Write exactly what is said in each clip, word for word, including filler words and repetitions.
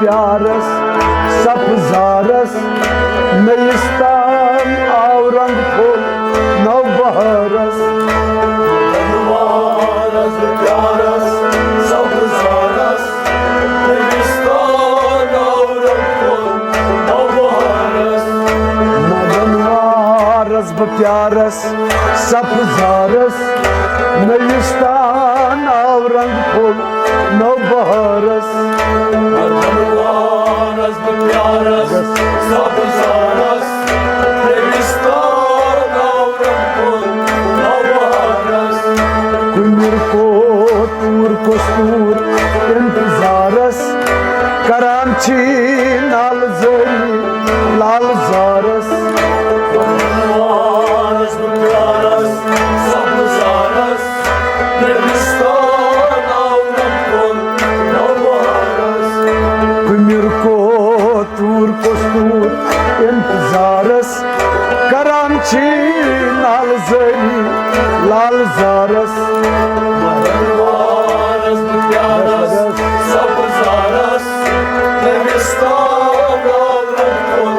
پیارس سبزارس، نٔیِس تام آو رنگ پھوٚل نوبہارس۔ وارس پیارس سبزارس، نٔیِس تام آو رنگ پھوٚل نوبہارس۔ مدنوارس بہٕ پیارس سبزارس، نٔیِس تام آو رنگ پھوٚل نوبہارس۔ وارس بہٕ پیارس سبزارس، نٔیِس تام آو رنگ پھوٚل نوبہارس۔ کُمِر کوتوٗر کستوٗر انتظارس، کران چھی نال زٲری لال زارس۔ وارس بہٕ پیارس سبزارس، نٔیِس تام آو رنگ پھوٚل نوبہارس۔ کُمِر کوتوٗر کستوٗر انتظارس، کران چھی نال زٲری لال زارس۔ وارس بہٕ پیارس سبزارس، نٔیِس تام آو رنگ پھوٚل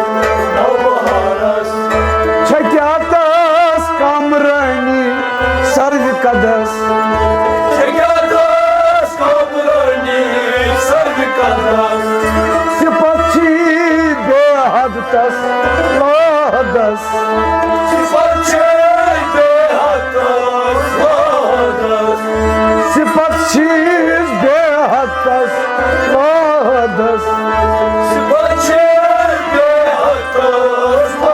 نوبہارس۔ چھےٚ کیٛاہ تس کامرٲنی سروِ قدس؟ چھےٚ کیٛاہ تس کامرٲنی سروِ قدس؟ صفت چھی بے حد تس لاحدس۔ صفت چھی بے حد تس لاحدس۔ صفت چھیس بے حد تس لاحدس۔ صفت چھی بے حد تس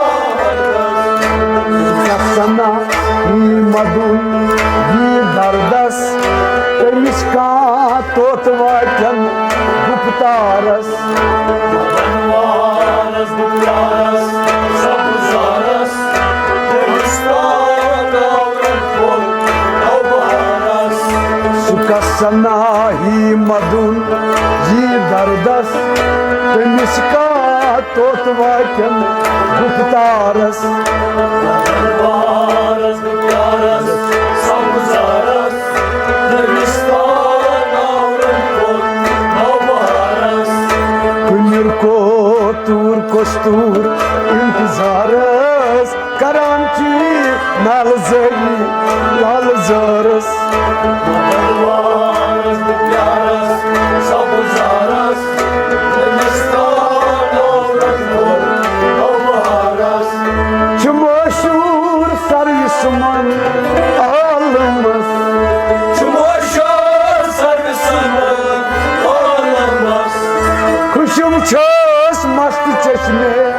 لاحدس۔ کس سنا یی مدُن یی دردس، تٔمِس کانٛہہ توٚت واتن گُپتارس۔ وارس بہٕ پیارس سبزارس، نٔیِس تام آو رنگ پھوٚل نوبہارس۔ سُہ کس سنا یی مدُن یی دردس، تٔمِس کانٛہہ توٚت واتن گُپتارس۔ وارس بہٕ پیارس سبزارس، نٔیِس تام آو رنگ پھوٚل نوبہارس۔ کُمِر کوتوٗر کستوٗر انتظارس، کران چھی نال زٲری لال زارس۔ وارس بہٕ پیارس سبزارس، نٔیِس تام آو رنگ پھوٚل نوبہارس۔ چھُ مشہوٗر سروِ سُمن عالمس۔ چھُ مشہوٗر سروِ سُمن عالمس۔ خوشم چھس مست چشمے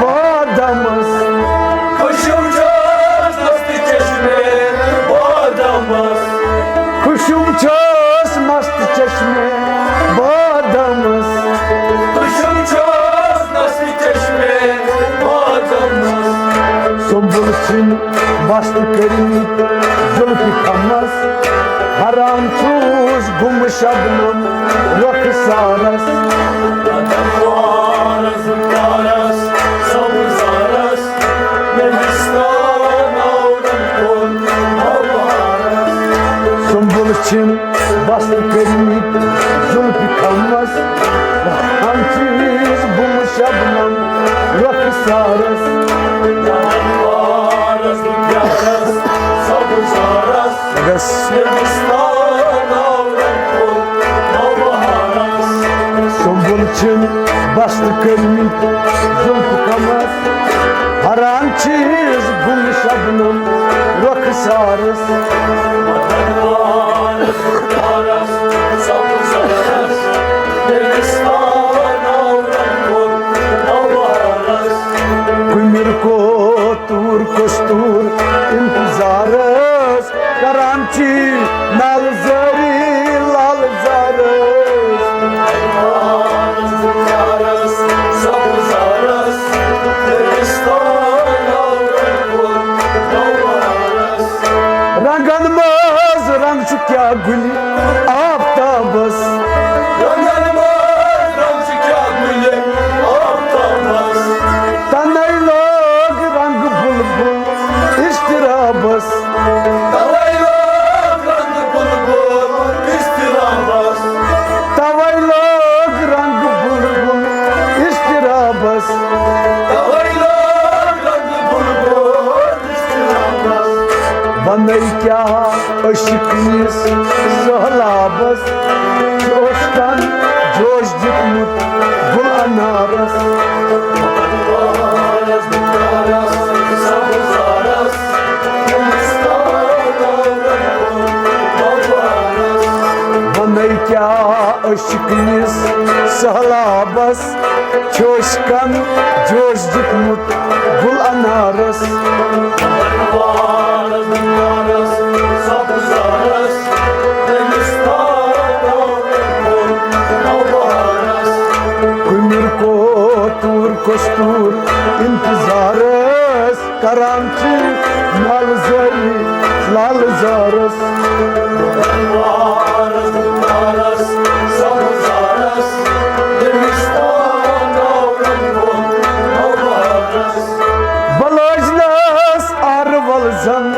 بادمس۔ خوشم چھس مست چشمے بادمس۔ خوشم چھس مست چشمے بادمس۔ خوشم چھس مست چشمے بادمس۔ سنبل چھِن بست کٔرمٕتۍ زُلفہِ کھمس، حرام چھُس گُم شبنم رۄخسارس۔ وارس پیارس سبزارس، نٔیِس تام آو رنگ پھوٚل نوبہارس۔ سنبل چھِن بست کٔرمٕتۍ زُلفہِ کھمس، ہم چیز گُم شبنم رۄخسارس۔ وارس پیارس سبزارس، بس۔ نٔیِس تام آو رنگ پھوٚل نوبہارس۔ سنبل چھِن بست کٔرمٕتۍ زُلفہِ کھمس، حرام چیز گُم شبنم رۄخسارس۔ وارس پیارس سبزارس، نٔیِس تام آو رنگ پھوٚل نوبہارس۔ کُمِر کوتوٗر کستوٗر انتظارس، کران چھی نال زٲری لال زارس۔ وارس پیارس سبزارس، نٔیِس تام آو رنگ پھوٚل نوبہارس۔ رنگن منٛز رنگ چھُ کیٛاہ گُلہِ آفتابس۔ رنگن منٛز رنگ چھُ کیٛاہ گُلہِ آفتابس۔ تنے لوگ رنگ بلبل اضطرابس۔ تنے لوگ رنگ بلبل اضطرابس۔ توے لوگ رنگ بلبل وَنے کیٛاہ عشقٕنِس سہلابس، اوس تن جوش دیُتمُت گُل انارس۔ وَنے کیٛاہ عشقٕنِس سہلابس، چھُ عشقن جوش دیُتمُت گُل انارس۔ کُمِر کوتُر کستوٗر انتظارس، کران چھِ نالہٕ زٲری لالہٕ زارس۔ بہٕ لٲجنس آرٕ ول زن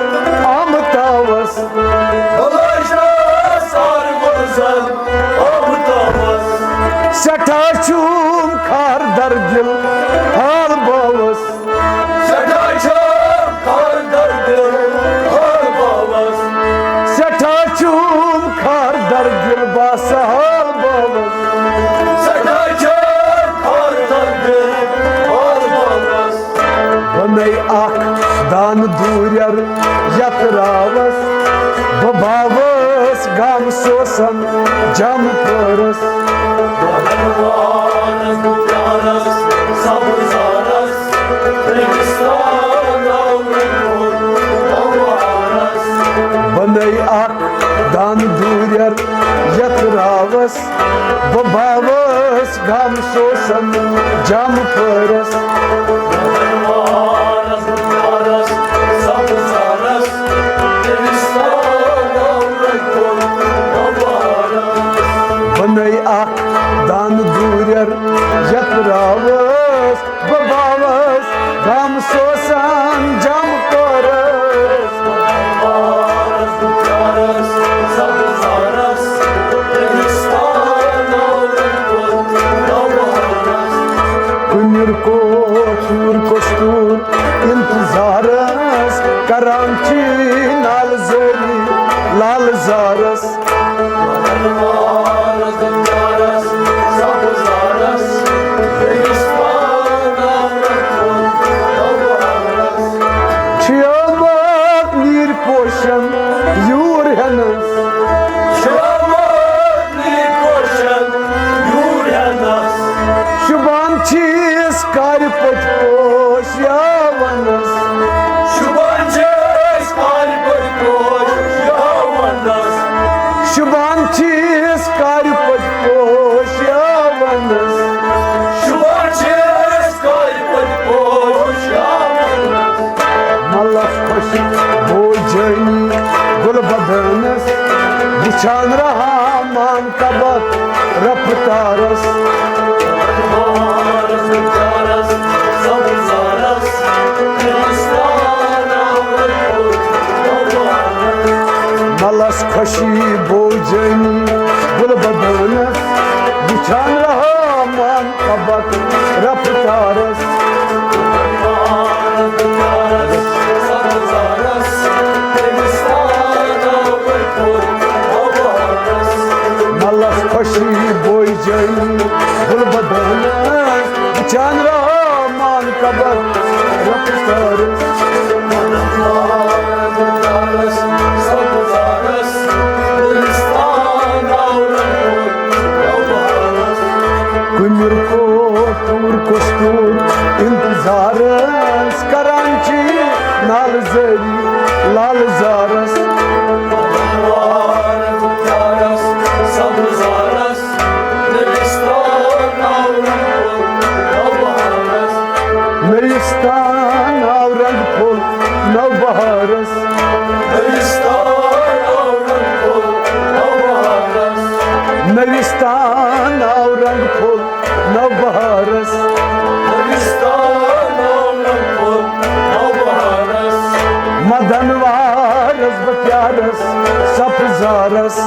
آمہٕ تاوس۔ بہٕ لٲجنس آرٕ ول زن آمہٕ تاوس۔ سٮ۪ٹھاہ چھُم خار درد دِل حال باوس۔ سٮ۪ٹھاہ چھُم خار درد دِل حال باوس۔ سٮ۪ٹھاہ چھُم خار درد دِل باسان حال باوس۔ سٮ۪ٹھاہ چھُم خار درد دِل حال باوس۔ بنٲے اکھ دانہٕ دوٗرٮ۪ر یتھ راوس، بہٕ باوس گام سوسن جم پٲرس۔ بنٲے اکھ دانہٕ دوٗرٮ۪ر یتھ راوس، بہٕ باوس گام سوسن جام پٲرس۔ بنٲے اکھ دانہٕ دوٗرٮ۪ر یتھ راوس، بہٕ باوس گام سوسن جام پٲرس۔ کُنِر کوتُر کستوٗر انتظارس، کران چھِ نالہٕ زٲری لالہٕ زارس۔ چھُ آمُت نیٖرۍ پوشن یوٗر ہٮ۪نس۔ شوٗبان چھِس کارِ پٔتۍ پوش یاونس۔ شوٗبان چھِس کارِ پٔتۍ پوش یاونس۔ شوٗبان چھِس کارِ پٔتۍ پوش یاونس۔ شوٗبان چھِس کارِ پٔتۍ پوش یاونس۔ ملس خوشی بوجٲنی گُل بدنس، وٕچھان رحمان کبک رفتارس۔ ملس خوشی بوجٲنی گُل بدنس، وٕچھان رحمان کبک رفتارس۔ ملس خوشی بوجٲنی گُل بدنس، وٕچھان رحمان کبک رفتارس۔ کُمِر کوتُر کستوٗر انتظارس، کران چھِ نالہٕ زٲری لالہٕ زارس۔ نٔرِستان آو رنٛگ پھوٚل نوبہارس۔ نٔرِستان آو رنٛگ پھوٚل نوبہارس۔ مدن وارس بہٕ پیارس سبزارس۔